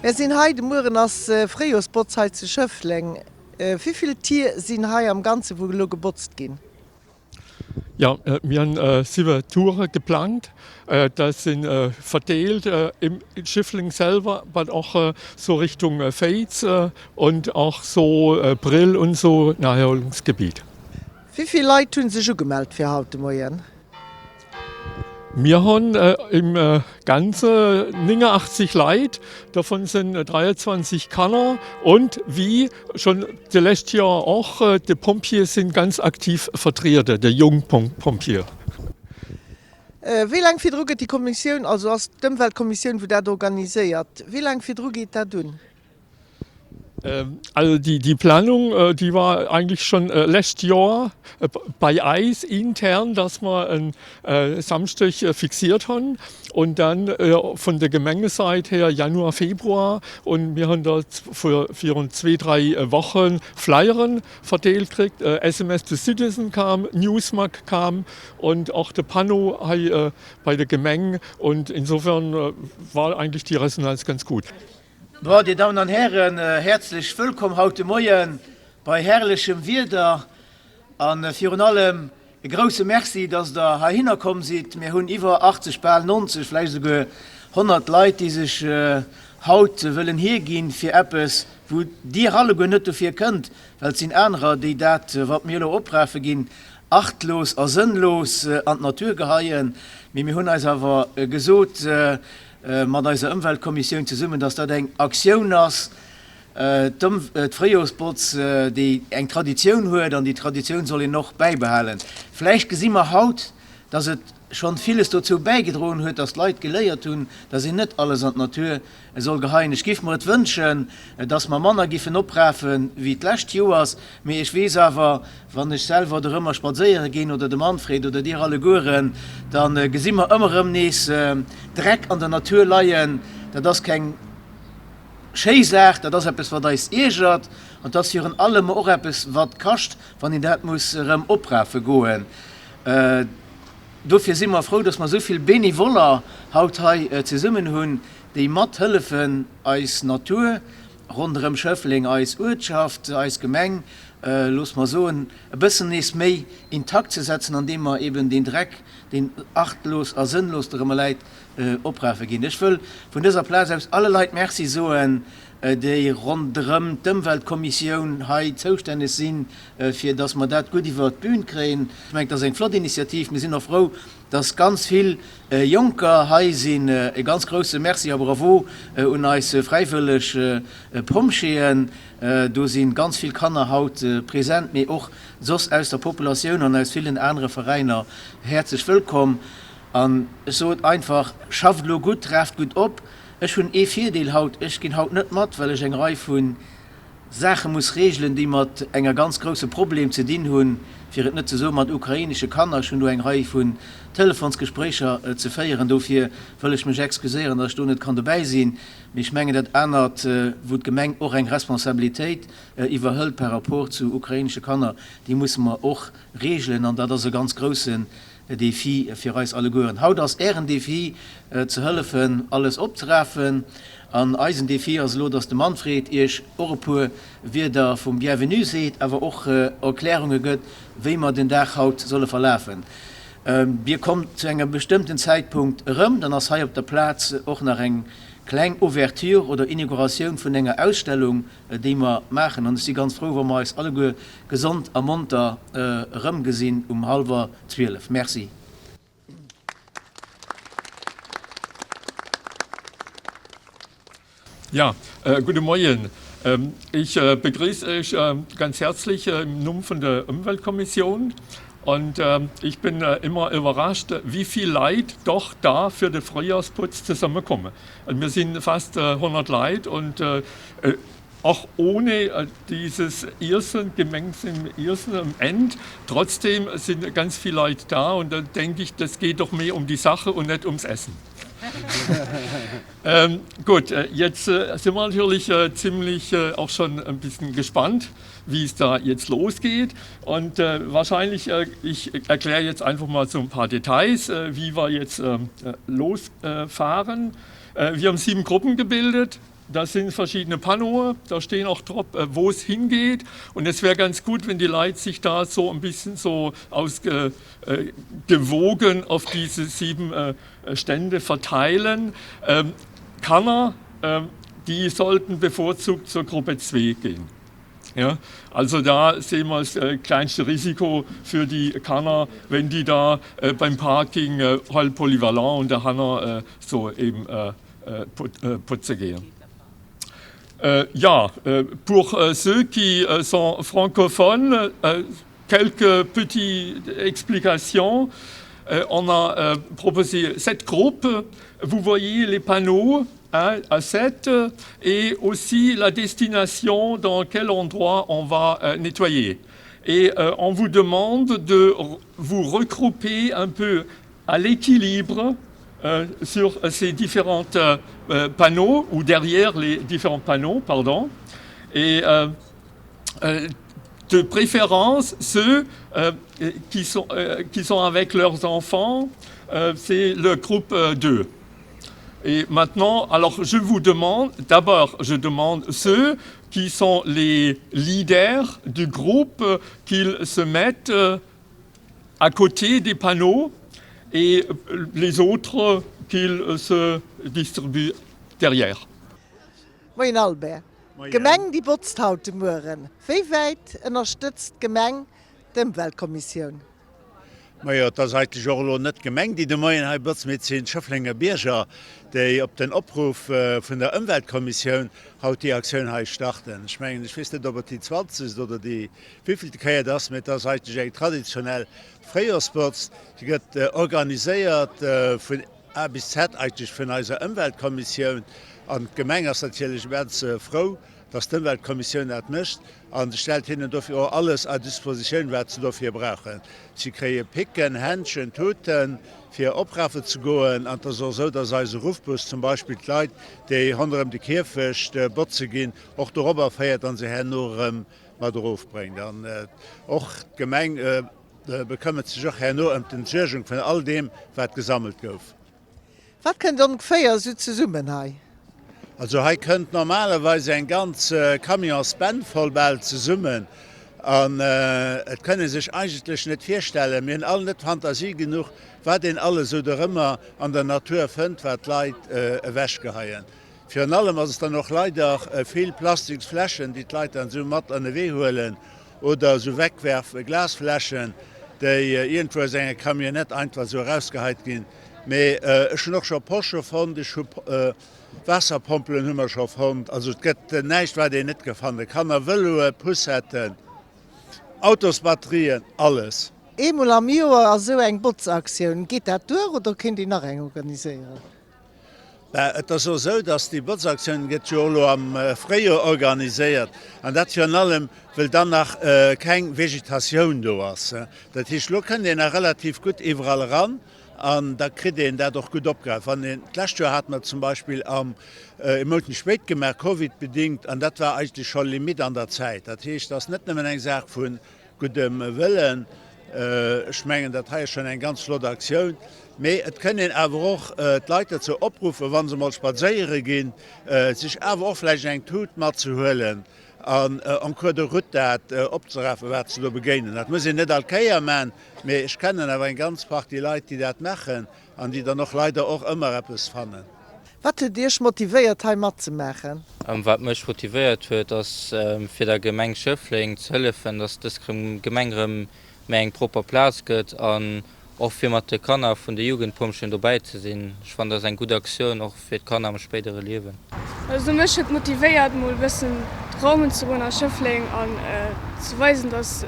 Mär sinn hei, de Mueren ass Fréijorsbotz hei zu Schëffleng. Wéivill Tier sinn hei am Ganze wou elo gebotzt ginn? Jo, mir hunn 7 Toure geplangt. Dat si verdeelt im Schëffleng selwer, but och sou Richtung Féiz und och sou Brill und sou Naherholungsgebiet. Wéivill Leit hu sech ugemellt fir haut de Moien? Mir hunn im Ganze 89 Leit, davon sind 23 Kanner und wie schon de lescht Joer och, de Pompjeeë sinn ganz aktiv vertriede, de Jungpompjeeë. Wéi laang virdru gëtt déi Kommissioun, also ass d'Ëmweltkommissioun wou dat organiséiert, wéi laang virdru geet dat un? Also die, die Planung, die war eigentlich schon lescht Joer bei eis intern, dass mer en Samschdeg fixiert hunn und dann vun der Gemengesäit her Januar, Februar und mir hunn da virun zwee, dräi Woche Flyeren verdeelt kriegt, SMS to Citizen kam, Newsmag kam und och de Panneau hei bei der Gemeng und insofern war eigentlich die Resonanz ganz gut. Bon, Dir Dammen an Hären, häerzlech wëllkomm haut de Moie bei herrlechem Wieder a virun allem e grouse Merci, dass Der heihinner komm sidd. Mir hunn iwwer 80, bal 90, vläicht esouguer 100 Leit, déi sech haut wëllen hierginn fir eppes, wou Dir alleguer net dofir kënnt, well et sinn anerer, déi dat, wat mir elo oprafe ginn, achtlos a sënnlos an d'Natur geheien. Mee mir hunn eis awer gesot, mat eiser Ëmweltkommissioun zesummen, dass dat eng Aktioun ass, d'Fréijorsbotz, déi eng Traditioun huet, an déi Traditioun soll een och bäibehalen. Vläicht gesi mer haut, dass et schonn villes dozou bäigedroen huet, dass d'Leit geléiert hunn, dass een net alles an d'Natur soll geheien. Ech géif mer et wënschen, dass mer manner giffen oprafe wéi d'lescht Joers, mee ech weess awer, Wann ech selwer dorëmmer spadséiere ginn, oder de Manfred oder dir allegueren, da gesi mer ëmmer erëm nees Dreck an der Natur leien. Dat ass keng schéi Saach, dat ass eppes, wat eis iergert. An et ass virun allem och eppes, wat kascht, wann een dat muss erëm oprafe goen. Dofir si mer frou, dass mer esou vill Benevoller haut hei zesummen hunn, déi mathëllefen, eis Natur ronderëm Schëffleng, eis Uertschaft, eis Gemeng, looss mer soen, e bëssen nees méi intakt ze setzen, andeem mer eben deen Dreck, deen achtlos a sënnlos dorëmmer läit, oprafe ginn. Ech wëll vun dëser Plaz aus alle Leit Merci soen, déi ronderëm d'Ëmweltkommissioun hei zoustänneg sinn, fir dass mer dat gutt iwwert d'Bün kréien. Ech mengen, et ass eng flott Initiativ. Mir sinn och frou, dass ganz vill Jonker hei sinn. E ganz grousse Merci a Bravo un eis fräiwëlleg Pompjeeën. Do si ganz vill Kanner haut present, mee och soss aus der Populatioun an aus villen anere Veräiner. Häerzlech wëllkomm. An ech sot einfach, schafft elo gutt, raaft gutt op. Ech hunn ee Virdeel haut, ech ginn haut net mat, well ech eng Rei vu Saache muss regelen, déi mat enger ganz grousse Problem ze dinn hunn, fir et net ze soe mat ukrainesche Kanner. Ech hunn do eng Rei vun Telefonsgespréicher ze féieren. Dofir wëll ech mech excuséieren, datt ech do net kann dobäi sinn. Mee ech mengen, dat anert, wou d'Gemeng och eng Responsabilitéit iwwerhëlt par rapport zu ukrainesche Kanner, déi musse mer och regelen. An dat ass e ganz groussen Defi fir eis allegueren. Haut ass Ären Defi ze hëllefen alles opzerafen an eisen Defi ass elo, dass de Manfred Iech och e puer Wierder vum Bienvenue seet, awer och Erklärunge gëtt, wéi mer den Dag haut solle verlafen. Dir kommt zu engem bestëmmten Zäitpunkt erëm, dann ass hei op der Plaz och nach eng kleng Ouverture oder Inauguratioun vun enger Ausstellung, déi mer maachen an ech si ganz frou, wa mer eis alleguer gesond a monter erëmgesinn um hallwer 12. Merci. Ja, gudde Moien. Ich begrüße euch ganz herzlich im Numm vun der Umweltkommission. Und ich bin immer überrascht, wie viel Leit doch da für de Frühjahrsputz zusammenkommen. Mir sinn fast 100 Leit und och ohne dieses Iessen, gemengsen Iessen am End, trotzdem sind ganz viel Leit da und dann denke ich, das geht doch mehr um die Sache und nicht ums Essen. Gut, jetzt sind wir natürlich ziemlich auch schon ein bisschen gespannt, wie es da jetzt losgeht. Und wahrscheinlich, ich erkläre jetzt einfach mal so ein paar Details, wie wir jetzt losfahren. Wir haben sieben Gruppen gebildet. Das sind verschiedene Panneaue, da stehen auch drop, wo es hingeht. Und es wäre ganz gut, wenn die Leute sich da so ein bisschen so ausgewogen äh, auf diese sieben äh, Stände verteilen. Ähm, Kanner, äh, die sollten bevorzugt zur Gruppe 2 gehen. Ja, also da sehen wir das äh, kleinste Risiko für die Kanner, wenn die da äh, beim Parking äh, Hall Polyvalent und der Hanner äh, so eben äh, äh, äh putze gehen. Äh, ja, äh, pour äh, ceux qui äh, sont francophones, äh, quelques petites explications. Euh, on a euh, proposé sept groupes. Vous voyez les panneaux hein, à 7 et aussi la destination dans quel endroit on va euh, nettoyer. Et euh, on vous demande de vous regrouper un peu à l'équilibre euh, sur ces différents euh, euh, panneaux ou derrière les différents panneaux, pardon. Et euh, euh, de préférence, ceux euh, qui, sont, euh, qui sont avec leurs enfants, euh, c'est le groupe euh, 2. Et maintenant, alors je vous demande, d'abord, je demande ceux qui sont les leaders du groupe euh, qu'ils se mettent euh, à côté des panneaux et euh, les autres qu'ils se distribuent derrière. Moien Albert, d'Gemeng déi botzt haut de Mueren. Wéi wäit ënnerstëtzt d'Gemeng d'Ëmweltkommissioun? Majo, et ass eigentlech och elo net d'Gemeng, déi de Moien hei botzt, mee et sinn d'Schëfflenger Bierger, déi op den Opruff vun der Ëmweltkommissioun haut déi Aktioun hei starten. Ech mengen, ech weess net, ob et déi zwanzegst oder déi wéivillte Kéier et ass, mee et ass eigentlech eng traditionell Fréijorsbotz. Se gëtt organiséiert vun A bis Z eigentlech vun eiser Ëmweltkommissioun an d'Gemeng ass natierlech immens frou, dass d'Ëmweltkommissioun dat mécht a se stellt hinnen dofir och alles à dispositioun, wat se dofir brauchen. Si kréie Picken, Händschen, Tuten, fir oprafen ze goen. An et ass och esou, dass eise Ruffbus zum Beispill d'Leit, déi ronderëm de Kierfecht botze ginn, och dorobber féiert a se herno erëm mat erofbréngt. An och d'Gemeng bekëmmert sech och herno ëm d'Entsuergung vun all deem, wat gesammelt gouf. Wat kënnt ongeféier esou zesummen hei? Also hei kënnt normalerweis eng ganz Camionsbenn voll bal zesummen an et kënn ee sech eigentlech net virstellen, mir hunn all net Fantasie genuch, wat een alles esou dorëmmer an der Natur fënnt, wat d'Leit ewechgeheien. Virun allem ass et dann och leider vill Plastiksfläschen, déi d'Leit dann esou mat an de Wee huelen oder esou wegwerfen, Glasfläschen, déi iergendwou aus enger Camionnette einfach esou erausgeheit ginn. Mee ech hunn och scho Posche fonnt, ech hu Waasserpompelen hu mer scho fonnt. Also et gëtt näischt, wat een net gefanne kann. A Vëloe, Poussetten, Autosbatterien, alles. Eemol am Joer esou eng Botzaktioun, geet dat duer oder kéint een nach eng organiséieren? Bah, et ass och esou, dass déi Botzaktioun gëtt jo och elo am Fréijoer organiséiert, an dat virun allem, wëll dann nach keng Vegetatioun do ass. Dat heescht, elo kënnt een nach relativ gutt iwwerall eran an da kritt een dat och gutt opgegraff. Wann een, d'lescht Joer hate mer zum Beispill am, ee Mount méi spéit gemaach, covidbedingt, an dat war eigentlech scho Limite an der Zäit. Dat heescht, et ass net nëmmen eng Saach vu Guddem Wëllen. Ech mengen, dat hei ass schonn eng ganz flott Aktioun. Mee et kënn een awer och d'Leit dozou opruffen, wa se mol spadséiere ginn, sech awer och vläicht eng Tut matzehuelen an en cours de route dat opzerafen, wat se do begéinen. Dat muss een net all Kéier man, mee ech kennen awer eng ganz Partie Leit, déi dat maachen an déi dann och leider och ëmmer eppes fannen. Wat huet Iech motivéiert hei matzemaachen? Wat mech motivéiert huet ass fir der Gemeng Schëffleng ze hëllefen, dass dës Gemeng rëm méi eng propper Plaz gëtt an och fir mat de Kanner vun de Jugendpompjeeën dobäi ze sinn. Ech fannen dat ass eng gutt Aktioun och fir d'Kanner am spéidere Liewen. Also mech huet motivéiert mol bëssen raumen ze goen a Schëffleng an ze weisen dass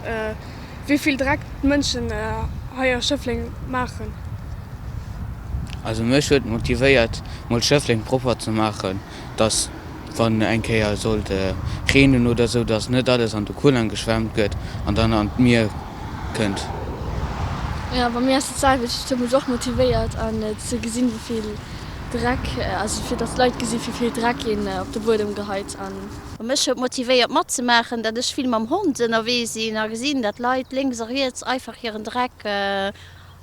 wéi vill Dreck d'Mënschen hei a Schëffleng maachen. Also mech huet motivéiert mol Schëffleng propper ze maachen, dass wann eng Kéier sollt reenen oder sou, dass net alles an de Kulang geschwemmt gëtt an dann an d'Mier kënnt. Jo, bei mir ass et d'selwecht. Et huet mech och motivéiert an ze gesinn wéi vill Dreck, also fir dass d'Leit gesi wéi vill Dreck een op de Buedem geheit an. Mech huet motivéiert matzemaachen, dat ech vill mam Hond ënnerwee sinn a gesinn, dat Leit lénks a riets einfach hiren Dreck.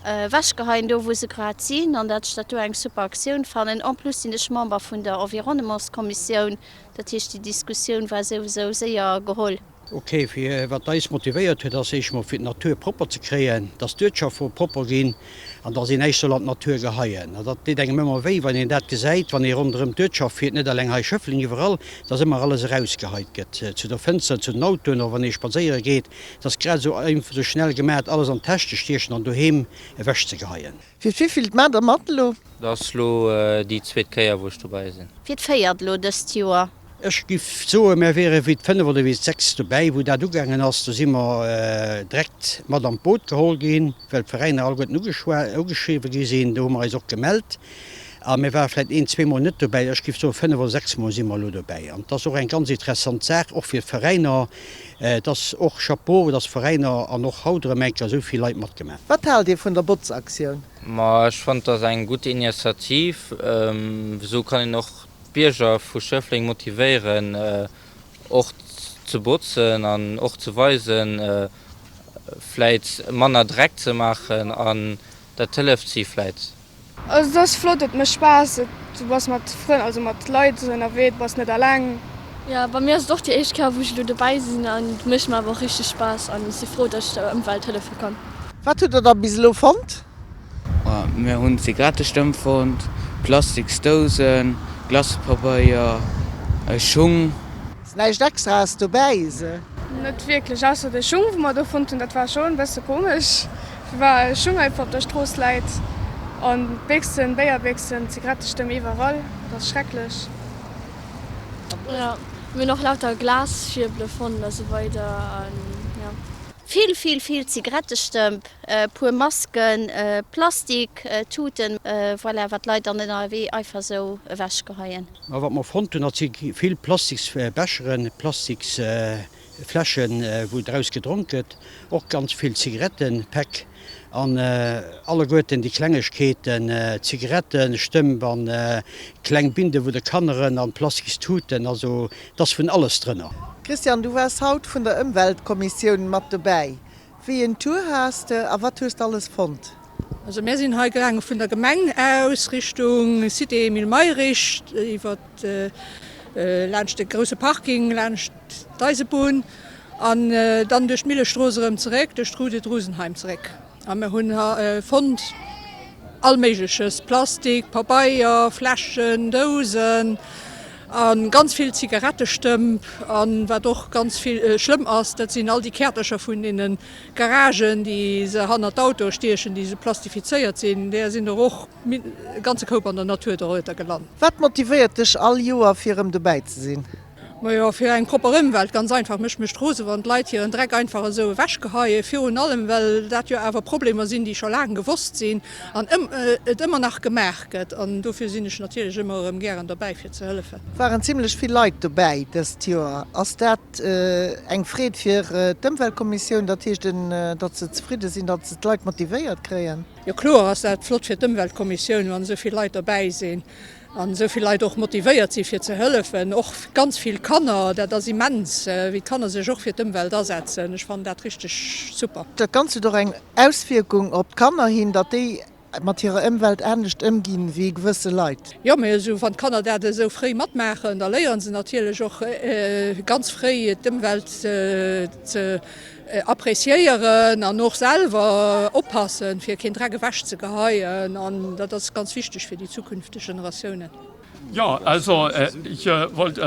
Ewechgeheien do wou se grad sinn an dat ech dat do eng super Aktioun fannen. En plus sinn ech Member vun der Environnementskommissioun, dat heescht déi Diskussioun war souwisou séier geholl. Ok, fir wat eis motivéiert huet ass éischt mol fir d'Natur propper ze kréien, dass d'Uertschaft soll propper ginn an dass een näischt soll an d'Natur geheien. An dat deet engem ëmmer wéi wann een dat gesäit, wann ee ronderëm d'Uertschaft fiert, net eleng hei Schëffleng, iwwerall, dass ëmmer alles erausgeheit gëtt, zu der Fënster, zu den Autoen oder wann ee spadséiere geet, dass grad esou einfach, esou schnell gemaat alles an d'Täsch ze stiechen an doheem ewech ze geheien. Fir d'wéivillt maacht der mat elo? Dat ass lo déi zweet Kéier wou ech dobäi sinn. Fir d'véiert elo dëst Joer. Ech giff soen, mär wiere wéi d'fënnef oder wéi d'sechst dobäi, wou dat ugaangen ass. Do si mer direkt mat an d'Boot geholl ginn, well d'Veräiner alleguerten ugeschriwwe gi sinn. Do hu mer eis och gemellt a mir ware vläicht een, zweemol net dobäi. Ech giff soen, fënnef oder sechsmol si mer elo dobäi. An et ass och eng ganz interessant Saach, och fir d'Veräiner. Et ass och Chapeau, dass d'Veräiner an och haut erëm eng Kéier esou vill Leit matgemaach. Wat haalt Dir vun der Botzaktioun? Ma ech fannt, dat ass eng gutt Initiativ. Esou kann een och d'Bierger vu Schëffleng motivéieren och ze botzen an och ze weisen vläit manner Dreck ze maachen an dat hëlleft si vläit. Also et ass flott, et mécht Spaass, et du bass mat Frënn, also mat Leit esou ënnerwee, du bass net alleng. Jo, bei mir ass et och déi éischt Kéier wou ech elo dobäi sinn an et mécht mer awer och richteg Spaass an ech si frou, datt ech der Ëmwelt hëllefe kann. Wat hutt der da bis elo fonnt? Mir hunn Zigarettestëmp fonnt, Plastiksdousen, Glacepabeier, Schung. Ass näischt extraes dobäi, se? Net wierklech, ausser de Schung wou mer do fonnt hunn, dat war schonn e bësse komesch, firwat e Schung einfach op der Strooss läit an d'Béchsen, Béierbéchsen, Zigarettestëmp iwwerall, dat ass schrecklech. Jo, mir hunn och lauter Glasschierbele fonnt a sou weider an jo. Vill, vill, vill Zigarettestëmp, puer Masken, Plastik Tuten, voilà, wat d'Leit dann ënnerwee einfach sou ewech geheien. Ma wat mer fonnt hunn, dat si vill Plastiksbecheren, Plastiksfläschen, wou draus gedronk gëtt, och ganz vill Zigarettenpäck an alleguerten déi Klengegkeeten, Zigaretten, Stëmp an kleng Binde wou de Kanneren an Plastikstuten, also et ass vun alles drënner. Christian, du waars haut vun der Ëmweltkommissioun mat dobäi. Wéi een Tour has de a wat hues de alles fonnt? Also mär sinn hei gaange vun der Gemeng aus Richtung Cité Emile Mayrisch, iwwer laanscht de grousse Parking, laanscht d'Eisebunn an dann duerch d'Millestrooss erëm zeréck, duerch d'Rue de Drusenheim zeréck. A mir hunn fonnt all Méigleches, Plastik, Pabeier, Fläschen, Dousen a ganz vill Zigarettestëmp. A wat och ganz vill schlëmm ass, dat sinn all déi Käertercher vun deene Garagen, déi se hannert d'Autoe stiechen, déi esou plastifizéiert sinn. Där sinn der och e ganze Koup an der Natur dorueter gelant. Wat motivéiert dech all Joer fir erëm dobäi ze sinn? Majo, fir eng propper Ëmwelt, ganz einfach. Mech mécht rose wann d'Leit hiren Dreck einfach esou ewechgeheien, virun allem well dat jo awer Problemer sinn, déi scho laang gewosst sinn an et ëmmer nach gemaach gëtt. An dofir sinn ech natierlech ëmmer erëm gären derbäi fir ze hëllefen. Waren zimlech vill Leit dobäi dëst Joer. Ass dat eng Freed fir d'Ëmweltkommissioun, dat heescht datt se zefridde sinn, datt se d'Leit motivéiert kréien? Jo kloer ass dat flott fir d'Ëmweltkommissioun, wann esou vill Leit derbäi sinn. An esou vill Leit och motivéiert si fir ze hëllefen, och ganz vill Kanner, dat ass immens, wéi d'Kanner sech och fir d'Ëmwelt asetzen. Ech fannen dat richteg super. Dat Ganzt huet och eng Auswierkung op d'Kanner hin, datt déi mat hirer Ëmwelt anescht ëmginn wéi gewësse Leit. Jo, mee esou wann d'Kanner dat esou fréi matmaachen, da léieren se natierlech och ganz fréi d'Ëmwelt ze Appreciéieren an och selwer oppassen, fir keen Dreck ewech ze geheien. An dat ass ganz wichteg fir déi zukünfteg Generatiounen. Jo, also ich wollt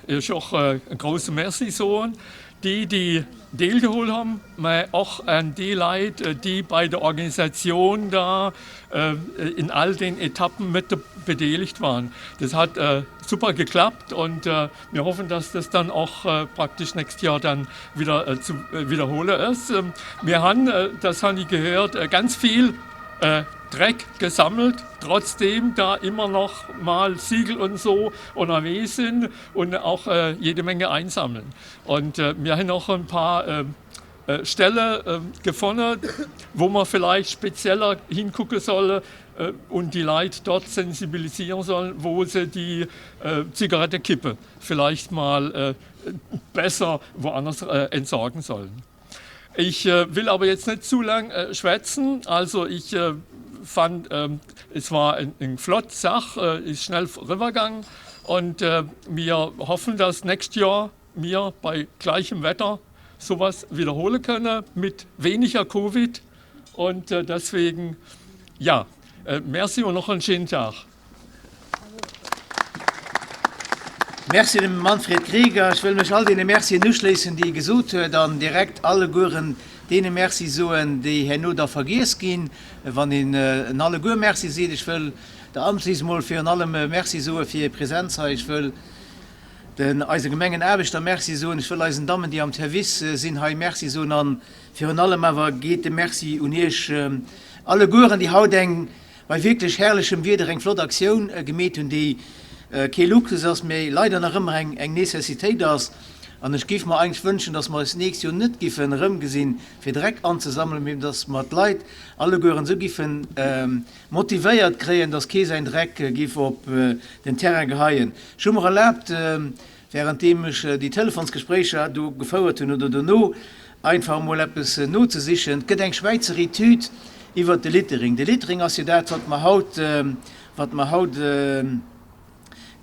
Iech och e grousse Merci soen, déi, déi deelgeholl hunn, mä och un déi Leit, déi bei der Organisatioun da in all den Etappen mit bedeelegt waren. Das hat super geklappt und Mir hoffen, dass das dann och praktisch nächst Jahr dann wieder zu wiederholen ist. Mir han, das han ich gehört, ganz viel Dreck gesammelt, trotzdem da immer noch mal Siegel und so unterwegs sind und auch jede Menge einsammeln. Und mir han och ein paar Stelle gefonne, wou mer vielleicht spezieller hinkucke solle und die Leit dort sensibilisieren sollen, wo se die Zigarettekippe vielleicht mal besser woanders entsorgen sollen. Ich will aber jetzt net zu lang schwätzen. Also ich fand es war eng flott Sach, is schnell riwwergang und mir hoffen, dass nächst Joer mir bei gleichem Wetter sowas wiederhole könne mit weniger Covid und deswegen ja, merci und noch en scheen Tag. Merci dem Manfred Grieger. Ech wëll mech all deene Mercien uschléissen, déi e gesot huet, an direkt allegueren deene Merci soen, déi herno da vergiess ginn, wann een en alleguer Merci seet. Ech wëll der Amtslies emol virun allem Merci soe fir hir Präsenz hei. Ech wëll den eise Gemengenaarbechter Merci soen. Ech wëll eisen Dammen, déi am Service sinn, hei Merci soen. A virun allem awer geet de Merci un Iech allegueren, déi haut eng bei wierklech herrlechem Wieder eng flott Aktioun gemeet hunn, déi kee Luxus ass, mee leider nach ëmmer eng Necessitéit ass. An ech géif mer eigentlech wënschen, dass mer eis d'nächst Joer net giffen erëmgesinn, fir Dreck anzesammelen, mee dass mer d'Leit allegueren esou giffen motivéiert kréien, dass kee säin Dreck giff op den Terrain geheien. Ech hu mer erlaabt, Währenddeem ech déi Telefonsgespréicher do gefouert hunn oder dono, einfach emol eppes nozesichen. Et gëtt eng Schwäizer Etüd iwwert de Littering. De Littering ass jo dat, wat mer haut, wat mer haut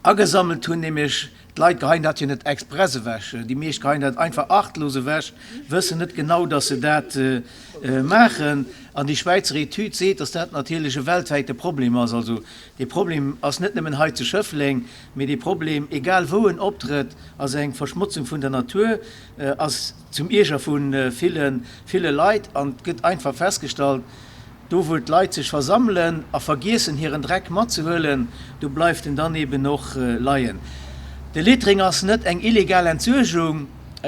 agesammelt hunn, nämlech d'Leit geheien dat jo net express ewech. Déi meescht geheien dat einfach achtlos ewech, wëssen net genau, dass se dat maachen. An déi Schwäizer Etüd seet, dass dat natierlech e weltwäite Problem ass. Also dee Problem ass net nëmmen hei zu Schëffleng, Mee dee Problem, egal wou en optrëtt, ass eng Verschmotzung vun der Natur, ass zum Ierger vu ville, ville Leit. An et gëtt einfach festgestallt, do wou d'Leit sech versammelen a vergiessen hiren Dreck matzehuelen, do bleift en dann eben och leien. De Littering ass net eng illegal Entsuergung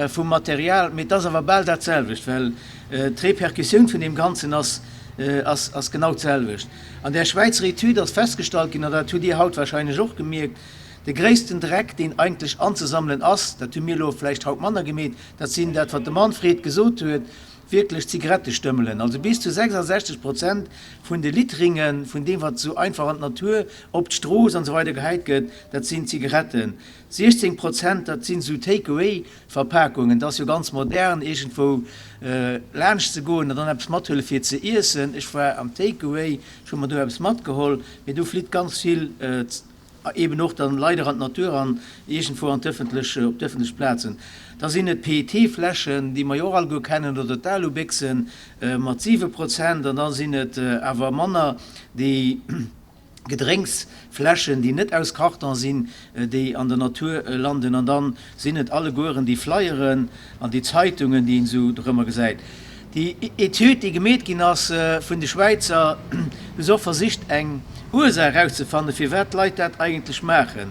vum Material, mee et ass awer bal dat selwecht, well d'Repercussioun vun deem Ganzen ass, ass genau d'selwecht. An där Schwäizer Etüd ass festgestallt ginn, an dat hutt Dir haut wahrscheinlech och gemierkt, de gréissten Dreck, deen eigentlech anzesammelen ass, dat hu mir elo vläicht haut manner gemeet, dat sinn dat, wat de Manfred gesot huet, wierklech Zigarettestëmmelen. Also bis zu 66 Prozent vun de Litteringen, vun deem, wat esou einfach an d'Natur, op d'Strooss an esou weider gehäit gëtt, dat sinn Zigaretten. 16 Prozent, dat sinn esou Take-away Verpakungen, et ass jo ganz modern iergendwou laanscht ze goen an dann eppes mathuele fir ze iessen. Ech war am Take Away, ech hu mer do eppes matgeholl, mee do flitt ganz vill eben och dann leider an d'Natur an iergendwou an d'ëffentlech, op d'ëffentlech Plazen. Da sinn et PET-Fläschen, déi mer jo och alleguer kennen, oder d'Alubéchse mat 7 Prozent an da sinn et awer manner déi, Gedrénksfläschen, déi net aus Karton sinn, déi an der Natur landen. An dann sinn et allegueren déi Flyeren an déi Zeitungen, déi een esou dorëmmer gesäit. Déi Etüd, déi gemeet ginn ass vun de Schwäizer, hu se och versicht, eng Ursaach erauszefannen, firwat d'Leit dat eigentlech maachen.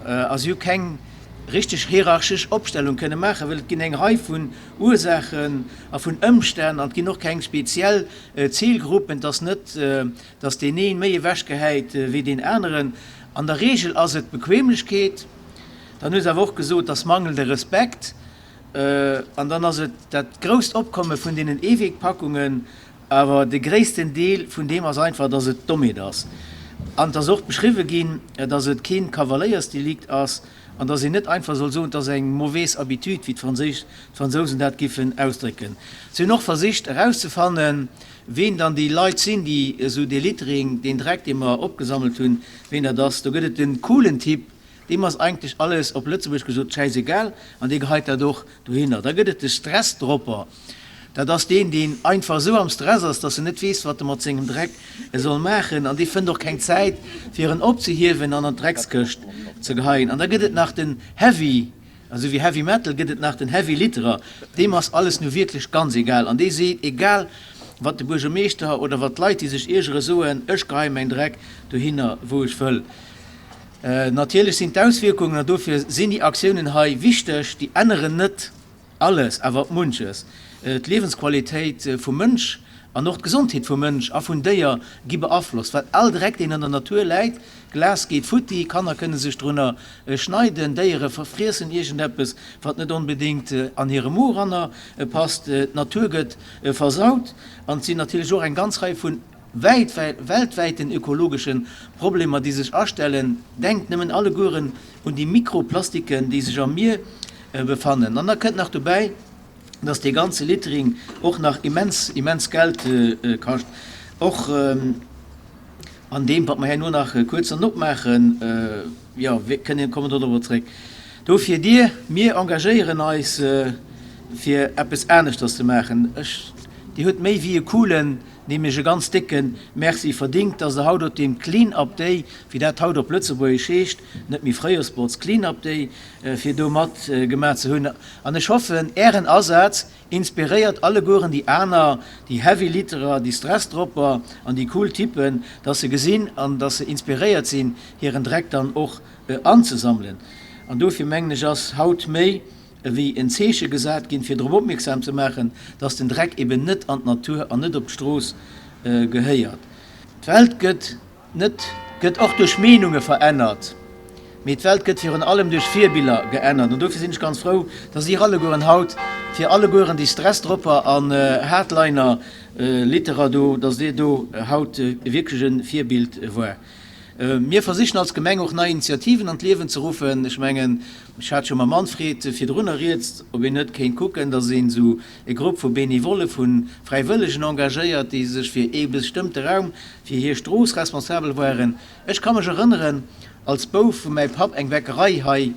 A si hu keng richteg hierarchesch Opstellung kënne maachen, well et ginn eng Rei vun Ursaachen a vun Ëmstänn an et ginn och keng speziell Zilgruppen. Et ass net dass deen een méi ewechgehäit wéi deen aneren. An der Regel ass et d'Bequemlechkeet, dann hu se awer och gesot, dass mangelnde Respekt an dann ass et dat grousst Opkomme vun deenen Eeweegpackungen. Awer de gréissten Deel vun deem ass einfach, dass et Dommheet ass. An et ass och beschriwwe ginn, dass et keen Kavaléiersdelikt ass an dass een net einfach soll soen, et ass eng mauvaise habitude, wéi d'Fransousen dat giffen ausdrécken. Se hunn och versicht erauszefannen, Ween dann déi Leit sinn, déi esou dee Littering, deen Dreck, dee mer opgesammelt hunn, ween dat ass, do gëtt et den coolen Typ, deem ass eigentlech alles, op Lëtzebuergesch gesot, schäisegal an dee geheit dat och dohinner. Da gëtt et de Stressdropper, dat ass deen, deen einfach esou am Stress ass, dass en net weess, wat e mat sengem Dreck soll maachen an dee fënnt och keng Zäit, fir en opzehiewen an an d'Dreckskëscht ze geheien. An da gëtt et nach den Heavy. Esou wéi Heavy Metal gëtt et nach den Heavy Litterer, deem ass alles nu wierklech ganz egal an dee seet, egal wat de Buergermeeschter oder wat d'Leit déi sech iergere soen, ech geheie mäin Dreck dohinner wou ech wëll. Natierlech sinn d'Auswierkungen, an dofir sinn déi Aktiounen hei wichteg, déi änneren net alles, awer munches. D'Liewensqualitéit vum Mënsch an och d'Gesondheet vum Mënsch a vun Déier gi beaflosst, well all Dreck deen an der Natur läit, Glas geet futti, Kanner kënne sech drunner schneiden, Déiere verfriessen iergendeppes, wat net onbedéngt an hire Mo eranner passt, d'Natur gëtt versaut an et sinn natierlech och eng ganz Rei vu weltwäiten ökologesche Problemer, déi sech astellen. Denkt nëmmen allegueren un déi Mikroplastiken, déi sech am Mier befannen. An da kënnt nach dobäi. Dass dee ganze Littering och nach immens, immens Geld kascht. Och an deem, wat mer herno nach kuerz dann opmaachen, jo, kënnen, komme mer dorobber zréck. Dofir, Dir, mir engagéieren eis, fir eppes aneschters ze maachen. Ech, Dir hutt méi wéi e coolen, nämlech e ganz décke Merci verdingt, dass Der haut op deem Clean Up Day, wéi dat haut op Lëtzebuergesch heescht, net méi Fréijorsbotz, Clean Up Day, fir do matgemaach ze hunn. An ech hoffen, Ären Asaz inspiréiert allegueren déi aner, déi Heavy Litterer, déi Stressdropper an déi cool Typen, dass se gesinn an dass se inspiréiert sinn, hiren Dreck dann och anzesammelen. An dofir, mengen ech, ass haut méi ewéi en Zeeche gesat ginn, fir drop opmierksam ze maachen, dass den Dreck eben net an d'Natur an net op d'Strooss gehéiert. D'Welt gëtt Net gëtt och duerch Meenunge verännert, mee d'Welt gëtt virun allem duerch Virbiller geännert. An dofir sinn ech ganz frou, dass Dir allegueren haut, fir allegueren déi Stressdropper an Hardliner Litterer do, dass Dir do haut wierklech e Virbild war. Mir versichen als Gemeng och nei Initiativen an d'Liewen ze ruffen. Ech mengen, ech hat scho mam Manfred virdrunner rieds, ob een net kéint kucken, dass een esou e Grupp vu Bénévolle, vu Fräiwëllegen engagéiert, déi sech fir ee bestëmmte Raum, fir hir Strooss responsabel waren. Ech ka mech erënneren, als Bouf, wou mäi Papp eng Bäckerei hei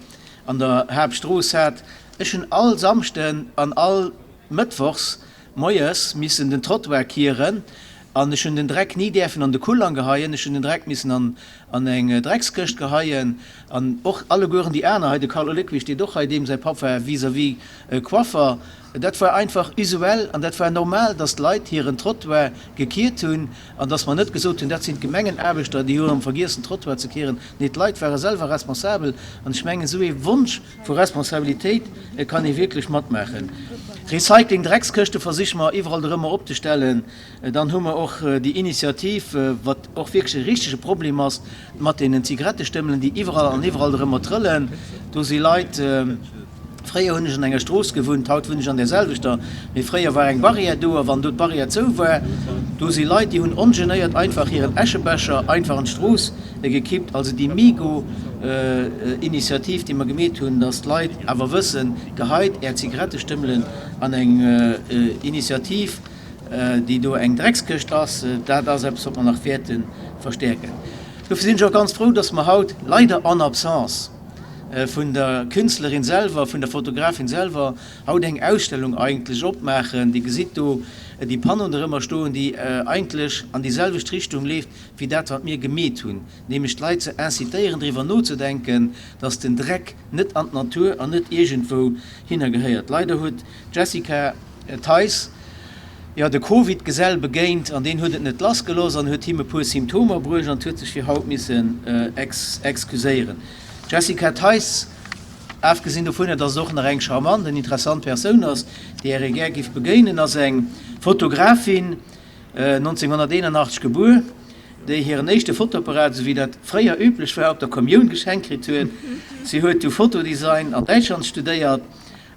an der Haaptstrooss hat, ech hunn all Samschden an all Mëttwochs moies missen den Trottoir kieren an ech hunn den Dreck ni däerfen an de Kullang geheien, ech hunn den Dreck missen an an eng Dreckskëscht geheien an och allegueren déi aner hei, de Carlo Lequi steet och hei, deem säi Papp war vis-à-vis Coiffer, dat war einfach usuel an dat war normal, dass d'Leit hiren Trottoir gekiert hunn an dass mer net gesot hunn, dat sinn d'Gemengenaarbechter, déi hu erëm vergiess den Trottoir ze kieren. Nee, d'Leit ware selwer responsabel an ech mengen, esou ee Wonsch vu Responsabilitéit kann ee wierklech matmaachen. Recycling, Dreckskëschte versiche mer iwwerall erëmmer opzestellen. Dann hu mer och déi Initiativ, wat och wierklech e richtege Problem ass, mat deenen Zigarettestëmmelen, déi iwwerall an iwwerall erëmmer trëllen. Do si Leit, fréier hunn ech an enger Strooss gewunnt, haut wunnen ech an där selwechter, mee fréier war eng Barrière do a wann do d'Barrière zou war, do si Leit, déi hunn ongenéiert einfach hiren Äschebecher einfach an d'Strooss gekippt. Also déi Mégo-Initiativ, déi mer gemeet hunn, dass d'Leit awer wëssen, Geheit Är Zigarettestëmmelen an eng Initiativ, déi do eng Dreckskëscht ass, dat ass eppes, wat mer nach wäerte verstäerken. Dofir sinn ech och ganz frou, dass mer haut, leider en absence vun der Künstlerin selwer, vun der Fotografin selwer, haut eng Ausstellung eigentlech opmaachen. Dir gesitt do déi Panneauen dorëmmer stoen, déi eigentlech an déi selwecht Richtung leeft wéi dat, wat mir gemeet hunn, nämlech d'Leit ze incitéieren, driwwer nozedenken, dass den Dreck net an d'Natur an net iergendwou hinner gehéiert. Leider huet d'Jessica Theis, Jo, de Covid-Gesell begéint an deen huet et net lass gelooss an huet him e puer Symptomer bruecht an huet sech fir haut missen excuséieren. D'Jessica Theis, afgesinn dovunner, dass et och nach eng charmant an interessant Persoun ass, deeër ee gär giff begéinen, ass eng Fotografin, 1981 gebuer, déi hiren éischte Fotoapparat, esou wéi dat fréier üblech war, op der Kommioun geschenkt kritt huet. Si huet du Fotodesign an Däitschland studéiert.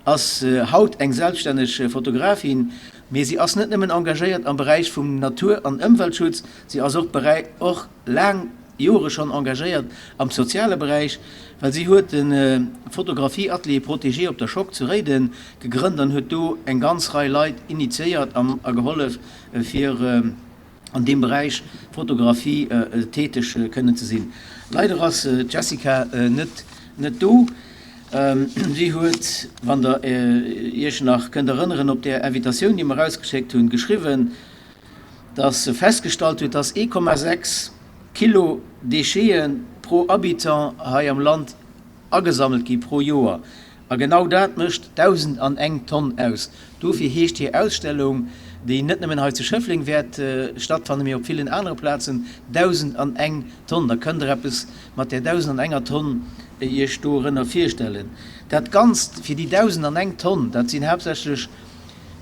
Ass haut eng selbststänneg Fotografin, mee si ass net nëmmen engagéiert am Beräich vum Natur an Ëmweltschutz, si ass och och laang Jore schonn engagéiert am soziale Beräich, well si huet de Fotografie-Atelier Protégé op der Schock zu Réiden gegrënnt an huet do eng ganz Rei Leit initiéiert an a gehollef fir an deem Beräich Fotografie täteg kënnen ze sinn. Leider ass d'Jessica net net do. Si huet, wann der Iech nach kënnt erënneren, op där Invitatioun, déi mer erausgeschéckt hunn, geschriwwen, dass se festgestallt huet, dass 1,6 Kilo Déchete pro Habitant hei am Land agesammelt gi pro Joer. A genau dat mécht 1.001 Tonn aus. Dofir heescht hir Ausstellung, déi net nëmmen hei zu Schëffleng wäert stattfannen, mee op villen anere Plazen, 1.001 Tonn. Da kënnt Der eppes mat där 1.001er Tonn Iech dorënner virstellen. Dat Ganzt fir déi 1.001 Tonn, dat sinn haaptsächlech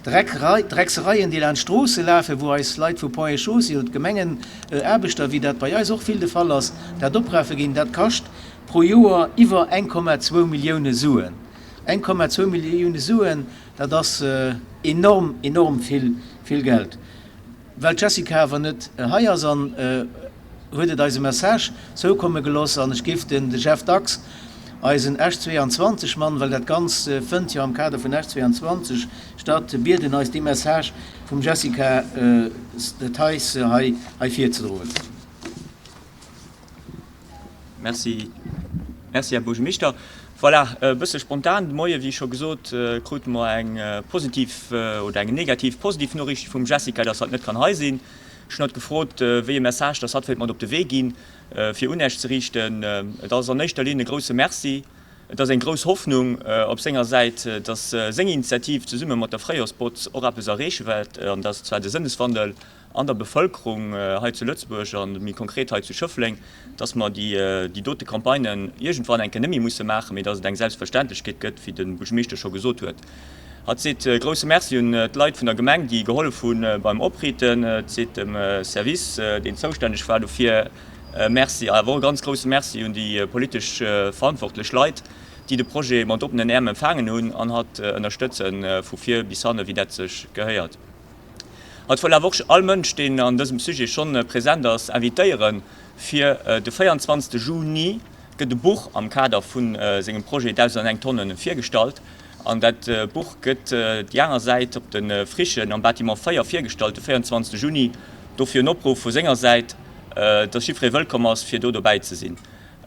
Drecksereien, déi laanscht d'Stroosse lafen, wou eis Leit vu Ponts et Chaussées oder d'Gemengenaarbechter, wéi dat bei eis och vill de Fall ass, dat oprafe ginn. Dat kascht pro Joer iwwer 1,2 Millioune Suen. 1,2 Millioune Suen, dat ass enorm, enorm vill, vill Geld. Well d'Jessica awer net hei ass an huet et eis e Message zoukomme geloss an ech géif den Jeff Dax. Eisen Esch 22 Mann, well dat Ganzt fënnt jo am Kader vun Esch 22 statt, bieden eis dee Message vum Jessica Theis hei virzedroen. Merci, Merci, Här Buergermeeschter. Voilà, e bësse spontan de Moie, wéi scho gesot, krute mer eng positiv oder eng negativ positiv Noriicht vum Jessica, dass hatt net kann hei sinn. Ech hunn hatt gefrot, wéi e Message dass hatt wéilt mat op de Wee ginn, fir un Esch ze riichten. Et ass an éischter Linn e grouse Merci. Et ass eng grouss Hoffnung op senger Säit, dass seng Initiativ zesumme mat der Fréijorsbotz och eppes erreeche wäert, an dass zwar de Sënneswandel an der Bevëlkerung hei zu Lëtzebuerg a méi konkret hei zu Schëffleng, dass mer déi dote Campagnen iergendwann eng Kéier net méi musse maachen, mee dass et eng Selbstverständlechkeet gëtt, wéi de Buergermeeschter scho gesot huet. Hatt seet e grouse Merci un d'Leit vun der Gemeng, déi gehollef hu beim Opriiten. Et seet dem Service, deen zoustänneg war dofir, Merci. Awer och e ganz grouse Merci un déi politesch verantwortlech Leit, déi de Projet mat oppenen Äerm empfaangen hunn an hatt ënnerstëtze vu vir bis hanne wéi dat sech gehéiert. Haut wëll awer och all Mënsch, deen an dësem Sujet schonn present ass, invitéieren, fir de 24 Juni gëtt e Buch am Kader vu sengem Projet 1001 Tonnen virgestallt. An dat Buch gëtt déi aner Säit op de Frichen am Bâtiment 4 virgestallt de 24 Juni. Dofir en Opruff vu senger Säit, dass jiddweree wëllkomm ass, fir do dobäi ze sinn.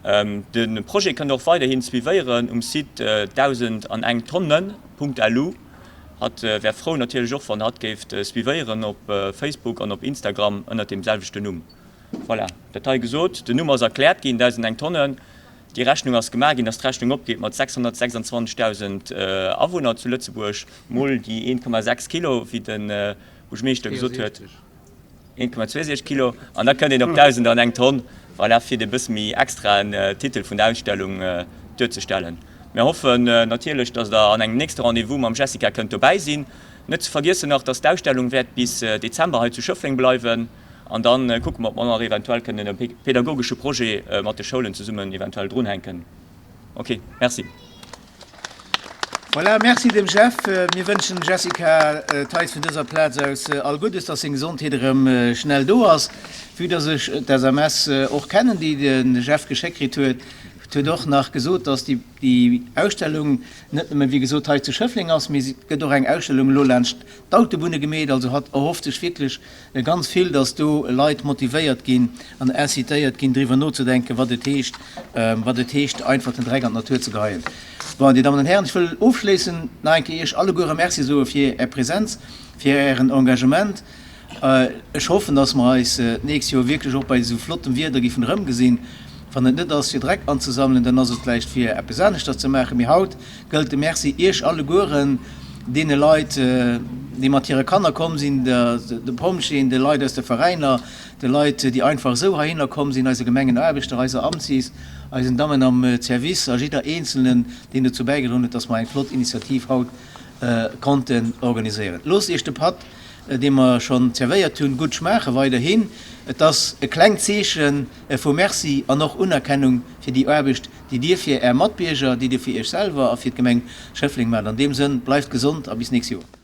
De Projet kënnt Der och weiderhin suivéieren um Site 1001tonnen.lu. Hatt wär frou natierlech och wann hatt géift suivéieren op Facebook an op Instagram ënnert deem selwechten Numm. Voilà, dat hei gesot, den Numm ass erkläert ginn, 1001 Tonnen. Déi Rechnung ass gemaach ginn, dass d'Rechnung opgeet mat 626.000 Awunner zu Lëtzebuerg mol déi 1,6 Kilo, wéi de Buergermeeschter gesot huet. 1,62 Kilo an da kënnt een op 1.001 Tonn, voilà, fir de bësse méi extraen Titel vun der Ausstellung duerzestellen. Mir hoffen natierlech, dass Der an engem nächste Rendez-vous mam Jessica kënnt dobäi sinn. Net ze vergiessen nach, dass d'Ausstellung wäert bis Dezember hei zu Schëffleng bleiwen an da kucke mer, ob mer nach eventuell kënnen e pedagogesche Projet mat de Schoulen zesummen eventuell drunhänken. Ok, merci. Voilà, merci dem Jeff. Mir wënschen dem Jessica Theis vun dëser Plaz aus all Guddes, dass seng Gesondheet erëm schnell do ass. Vue dass ech d'SMS och kennen, déi de Jeff geschéckt kritt huet, huet och nach gesot, dass déi Ausstellung net nëmmen, wéi gesot, hei zu Schëffleng ass, mee et gëtt och eng Ausstellung elo laanscht d'Autobunne gemeet. Also hatt erhofft sech wierklech Ganz vill, dass do Leit motivéiert ginn an incitéiert ginn, driwwer nozedenken, wat et heescht, wat et heescht, einfach den Dreck an d'Natur ze geheien. Bon, Dir Dammen an Hären, ech wëll ofschléissend nach eng Kéier Iech alleguere Merci soe fir Är Präsenz, fir Ären Engagement. Ech hoffen, dass mer eis d'nächst Joer wierklech och bei esou flottem Wieder giffen erëmgesinn. Wann et net ass, fir Dreck anzesammelen, dann ass et vläicht fir eppes aneschters ze maachen. Mee haut gëllt de Merci Iech allegueren, deene Leit, déi mat hire Kanner komm sinn, de Pompjeeën, de Leit aus de Veräiner, de Leit, déi einfach esou heihinner komm sinn, eise Gemengenaarbechter, eiser Amtsis, eisen Dammen am Service a jidder Eenzelnen, deen dozou bäigedroen huet, dass mer eng flott Initiativ haut konnten organiséieren. Loosst Iech de Patt, dee mer schonn zerwéiert hunn, gutt schmaache weiderhin. Et ass e klengt Zeeche vu Merci an och Unerkennung fir déi Aarbecht, déi Dir fir Är Matbierger, déi Dir fir Iech selwer a fir d'Gemeng Schëffleng maacht. An deem Sënn, bleift gesond a bis nächst Joer.